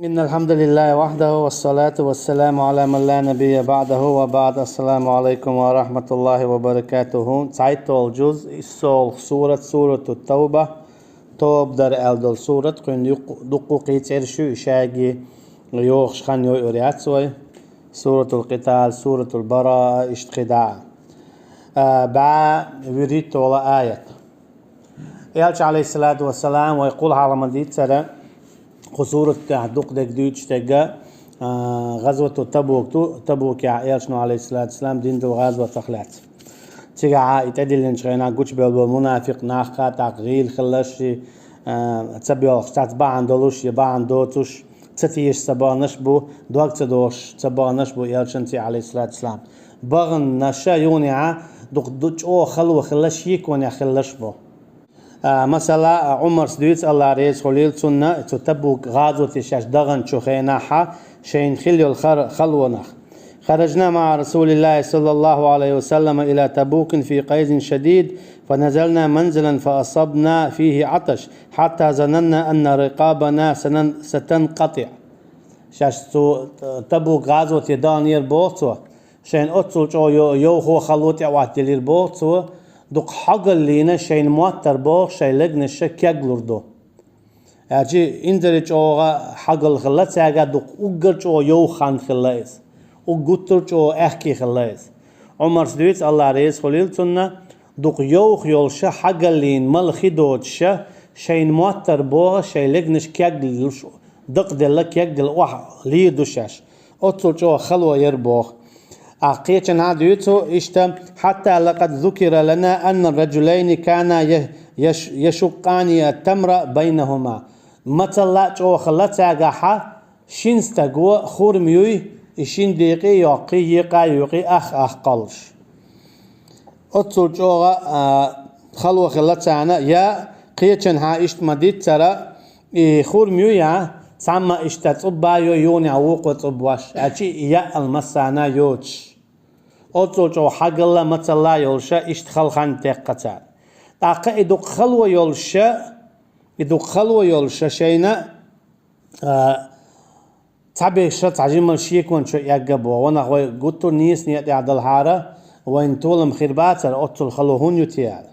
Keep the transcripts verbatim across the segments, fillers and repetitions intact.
إن الحمد لله وحده والصلاة والسلام على من لا نبي بعده وبعد. السلام عليكم ورحمة الله وبركاته. ЦхьайтталгӀа жуз, иссалгӀа сурат, Сурату Тавба, тоба дар аьлла долу сурат, кхуьнан юкъ-, дуккха а кхин цӀераш ю, и шайги йохуш хан йойур яц вай. Суратул Къитал, Суратул Бараа, иштта кхидӀа а. А, бӀе вуьрхӀитталгӀа аят. Элча, алейхиссалату вассалам, вай кхул хьалха ма-дийццара, кху суратехь дукха дерг дуьйцуш дерг, а, гӀазвату Табук ду, Табукехь Элчано, алейхиссалату вассалам, дина долу гӀазватах лаьцна. Цигахь и тӀедиллинчу хенахь гучубевлла болу мунафикъ нах а, тӀаккха гӀийла хилларш, а, ца боьлхуш, цаьрца бахьана долуш я бахьана доцуш, ца тешаш ца баханарш бу, дог ца дохуш ца баханарш бу Элчанца, алейхиссалату вассалам. Баханарш юханехь дукха ду-, чӀогӀа хало хилла, шеконехь хилларш бу. А, масала, а, Ӏумарс дуьйцу, Алла реза хуьлийла цунна, цу Табук гӀазоте шаьш даханчу хенахь шайна хилла йолу хар-, халонах. خرجنا مع رسول الله صلى الله عليه وسلم إلى تبوك في قيظ شديد، فنزلنا منزلا فأصبنا فيه عطش، حتى ظننا أن رقابنا سنن-، ستنقطع. Шаьш цу, э, Табук гӀазоте даханера боху цо. Шайна оццул чӀогӀа йо-, йовхо хало тӀеӀоттаделира боху цо, дукха хьогаллина шайна моттара боху шайн легнаша кеглур ду. Аьлча, инзаре чӀогӀа хьогалла хилла цаьрга, дукха уггар чӀогӀа йовха хан хилла иза. Уггар гуттар а чӀогӀа аьхке хилла иза. Ӏумарс дуьйцу, Алла реза хуьлийла цунна, дукха йовха йолуша хьогаллина мала хи доцуша, шайна моттара боху шайн легнаш кеглуш, дакъаделла, кегаделла охьа лийр ду шаьш. Оццул чӀогӀа хало яра боху. Ахь кхечанхьа дуьйцу иштта: حتى لقد ذكر لنا أن رجلين كانا ي-، يش-، يشقان التمر بينهما. Мацалла а чӀогӀа хилла цаьргахьа, шина стаго хурма юй, и шина декъе а йоккхий, екъа а юкъий, ах-ах кхоллуш. Оццул чӀогӀа, а, хало хилла царна, я кхечанхьа иштта ма-дийццара, и хурма юй, я цхьамма иштта цӀубба а йой, юханехь вукхо цӀуббош, аьлча и яа массарна а йоцуш. Оццул чӀогӀа хьогалла, мацалла а йолуша, иштта хала хан теккха цара. ТӀаккха и дукха хало йолуша, и дукха хало йолуша шайна, а, цхьаберш цхьа жимма шекончу эгга боху. Ванах вай гуттар а нийса некъа тӀехь далахьара, вайна толам хир бацара, оццул хало хӀунда ю те аьлла.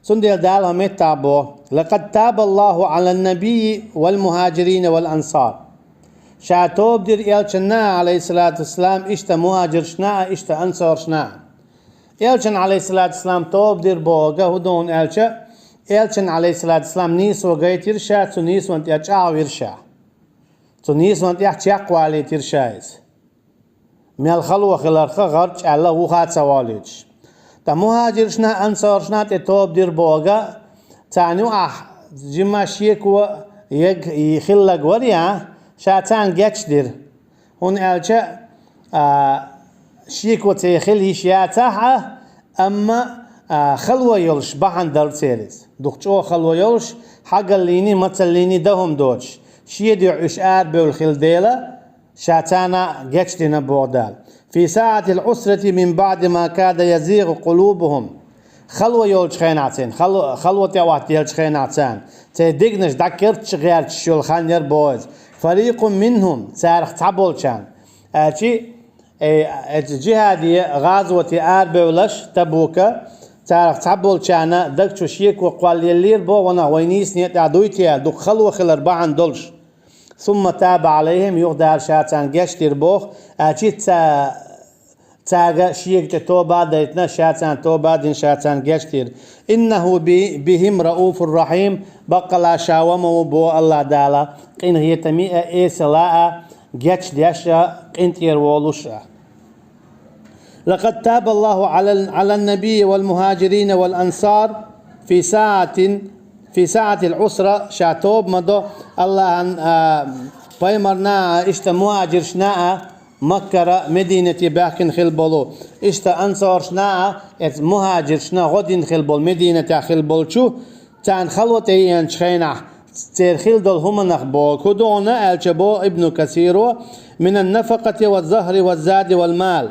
Цундела Дала хӀун меттахь боху: لقد تاب الله على النبي والمهاجرين والأنصار. Ша тоба дира Элчанна а, алейхиссалату вассалам, иштта мухӀажиршна а, иштта ансаршна а. Элчанна, алейхиссалату вассалам, тоба дира бохург хӀун ду аьлча, Элчанна, алейхиссалату вассалам, нийсо гайтира ша, цу нийсонна тӀе чӀагӀвира ша. Цу нийсонна тӀехь чекхвалийтира ша иза. Мел хало хиларх гӀарчӀ аьлла вуха а ца волуьйтуш. Ткъа мухӀажиршна а, ансаршна а тӀе тоба дира бохург, царна юкъахь жимма шеко ерг хилларг вара, я ша царна гечдира. ХӀунда аьлча, а, шеко церан хила йиш яцахь а, амма, а, хало йолуш бахьана дара церан иза. Дукха чӀогӀа хало йолуш, хьогаллиний, мацаллиний дан хӀума доцуш, шен дуьхьа уьш арабевлла хилла дела, ша царна гечдина боху Дала. في ساعة العسرة من بعد ما كاد يزيغ قلوبهم. Хало йолчу хенахь церан, хало, хало тӀеӀоттаделлачу хенахь царна, церан дегнаш дӀакерча гӀерташ йолу хан яра боху иза. فريق منهم, царах цхьаболчарна. Аьлча, э, оцу жихӀаде, гӀазоте арабевлларш Табука, царах цхьаболчарна даг чу шеко кхоллаеллера боху, ванах вай нийса некъа тӀехь дуй те аьлла, дукха хало хилар бахьана долуш. ثم تاب عليهم, юха Дала ша царна гечдира боху, аьлча ца-, цаьрга шега тӀе тоба а дайтина, ша царна тоба а дина, ша царна гечдира. إنه ب-, بهم رءوف رحيم, баккъала ша ма ву боху Аллах Дала, къинхетаме а, эсала а, гечдеш а, къинтӀера волуш а. لقد تاب الله على، على النبي والمهاجرين والأنصار في ساعة، في ساعة العسرة, ша тоба ма до Аллахьан, а, пайхамарна а, иштта мухӀажиршна а, Маккара Мединате баьхкина хила болу, иштта ансаршна а, эцу мухӀажиршна гӀо дина хила болу Мединатехь хила болчу, царна хало тӀееанчу хенахь, церан хила долу хӀуманах боху, хӀун ду хьуна аьлча боху Ибну Касиро: من النفقة والزهر والزاد والمال،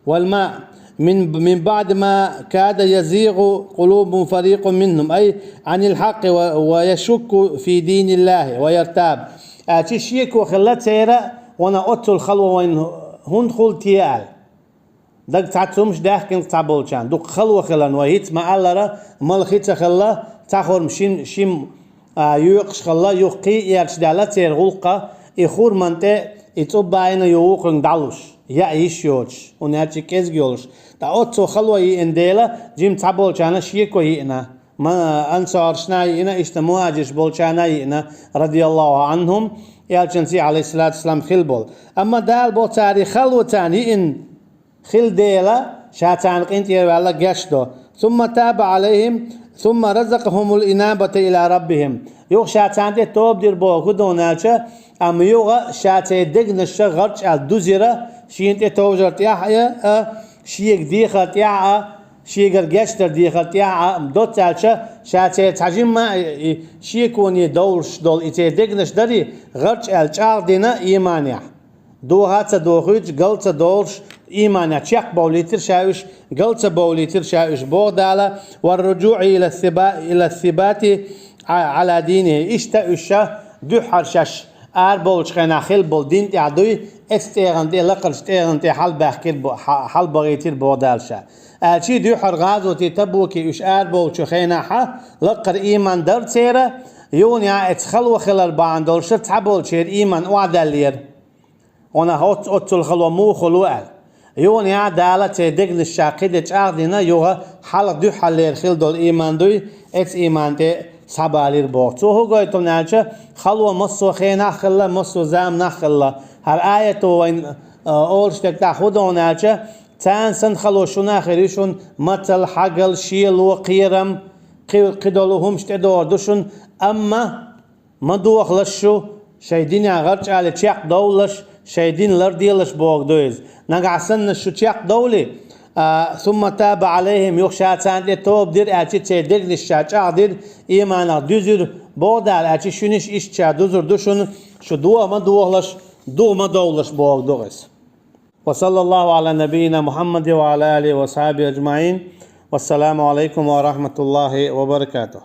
والماء، من، من بعد ما كاد يزيغ قلوب فريق منهم، أي عن الحق و-، ويشك في دين الله ويرتاب. Аьлча шеко хилла церан, вана оццул хало вайна хӀунда хул те аьлла. Даг цхьа цумаш даьхкина цхьаболчарна. Дукха хало хиларна вай хӀинца ма-аллара, мала хи ца хилла, цхьа хурма шин, шин, а, йоькхуш хилла, юха кхий а эрча даьлла церан гӀуллакха, и хурман тӀе, и цӀуббайна юха вукхунга дӀалуш, яа йиш йоцуш, хӀунда аьлча кӀезиг йолуш. Ткъа оццул хало йиъна дела, жима цхьаболчарна шеко йиъна. Ма-, ансаршна а йиъна, иштта мухӀажирш болчарна а йиъна, радияллаху анхум, Элчанций, алейхиссалату вассалам, хила болу. Амма Дала бо цари хало царна йиъна хила дела, ша царна къинтӀера ваьлла гечдо. Сумма таба алейхим, сумма разакахумул инабата ила раббихим. Юха ша царна тӀе тоба дира боху хӀун ду аьлча, амма юха ша церан дегнаш гӀарчӀ аьлла дузира, шена тӀе товжар тӀехь а, а, шега дехар тӀехь а, шегара гечдар дехар тӀехь а, доцца аьлча, ша церан цхьа жимма а, и, и шеконе довлуш долу и церан дегнаш дарий, гӀарчӀ аьлла чӀагӀдина ийманехь. Доха а ца дохуьйтуш, гал ца долуш, ийманехь чекхбовлийтира ша уьш, гал ца бовлийтира ша уьш, боху Дала, варруджуӀи ила сиба-, ила сибати а-, ала дини. Иштта уьш ша дуьххьара шаьш арабовлучу хенахь хилла болу дин тӀехь дуй, эцу тӀегӀан тӀе, лакхарчу тӀегӀан тӀе хьалабаьхкира бо-, хьа-, хьалабахийтира боху Дала ша. Аьлчий дуьххьара гӀазоти Табуки уьш арабовлучу хенахьа лакхара ийман дара церан, юха а эцу хало хилар бахьана долуш цхьаболчеран ийман охьадаьллера. Вана оц-, оццул хало муха хуьлу аьлла. Юха а Дала церан дегнаш ша кхин де чӀагӀдина, юха хьалха дуьххьаллера хила долу ийман дуй, эцу ийман тӀе схьабалийра боху. Цо хӀун гойту аьлча, хало массо а хенахь хилла, массо а заманахь хилла. ХӀара аято вайн, а, олуш дерг тӀехь хӀун ду аьлча, царна санна хало шуна а хир ю шуна, мацалла, хьагал, шело, кхерам, кхи-, кхидолу хӀумаш тӀедогӀур ду шуна, амма ма дохалаш шу, шайн динехь гӀарчӀ аьлла чекхдовлалаш, шайн дин ларделаш боху ду иза. Нагахь санна шу чекхдовлий, а, сумма таба алейхим, юха ша царна тӀе тоба дира аьлча, церан дегнаш ша чӀагӀдира, ийманах дуьзира, боху Дала аьлча, шуьнаш иштта ша дузур ду шуна, шу доха ма дохалаш, духа ма довлалаш боху ду иза. Ва саллаллаху ала набийина Мухаммадин ва ала алихи ва сахьабихи аджмаин. Вассаламу алайкум ва рахматуллахи ва баракатух.